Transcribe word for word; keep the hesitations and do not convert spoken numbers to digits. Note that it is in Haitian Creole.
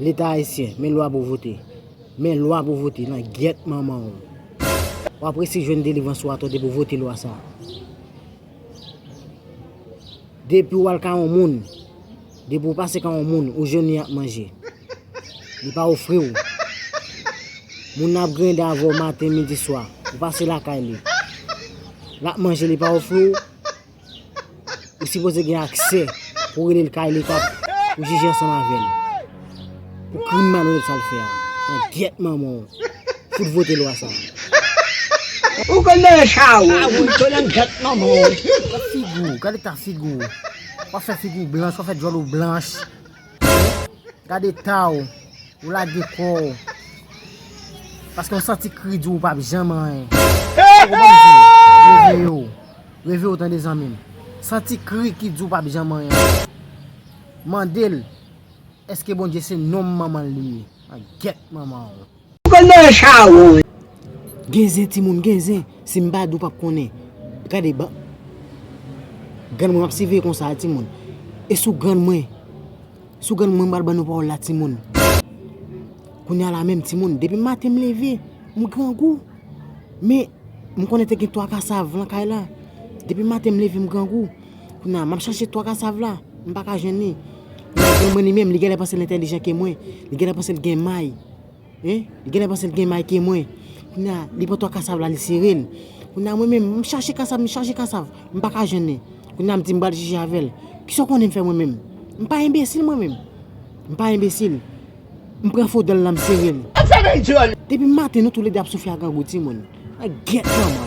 Leta ayisyen, men lwa pou vote. Men lwa pou vote nan gyèt manman w. W ap resi jwenn delivrans ou atò depi w vote lwa sa. Depi w al ka yon moun, depi w pase ka yon moun, ou jwenn li ap manje. Li pa ofri w. Moun nan ap grende avè w maten, midi, swa. Ou pase lakay li. L ap manje, li pa ofri w. Ou sipoze gen aksè pou rele l kay li, pou jije ansanm avè l. Pou krim malonèt sa l fè a. Nan gyèt manman w. Fout vote lwa sa. Ou konn nan chawo. Chawo, to nan gyèt manman w. Gad figi w, gad eta figi w. W ap fè figi w blanch, w ap fè djòl ou blanch. Gad eta w. Ou lage kò w. Paske yon santi kri di w ou p ap janm anyen. Ou konprann di w? Reveye w. Reveye w tande zanmi m. Santi kri ki di w p ap janm anyen. Mande l, èske Bondye se nonm manman l li ye? Nan gyèt manman w. Ou konn nan chawo. Gen zen timoun, gen zen. Si m pa di w p ap konnen. Gade ba. Grann mwen ap siveye konsa timoun. E sou grann mwen. Sou grann mwen m pral ban nou pawòl la timoun. Kounye a la menm timoun, depi maten m leve, m grangou. Men, m konnen te gen twa kasav lan kay la. Depi maten m leve m grangou. Kounye a, m ap chache twa kasav la, m pa ka jwenn li. Kounye a, grann mwen li menm, li genlè panse l entèlijan ke mwen. Li genlè panse l gen may. Hein? Li genlè panse l gen may ke mwen. Kounye a, li pran twa kasav la, li sere l. Kounye a, mwen menm, m chache kasav, m chache kasav. M pa ka jwenn li. Kounye a, m di m pral jije avè l. Kisa w konnen m fè mwen menm? M pa enbesil mwen menm. M pa enbesil. M pran fo dan l lan, m sere l. Depi maten, nou toulede ap soufle a grangou timoun. A gyèt manman.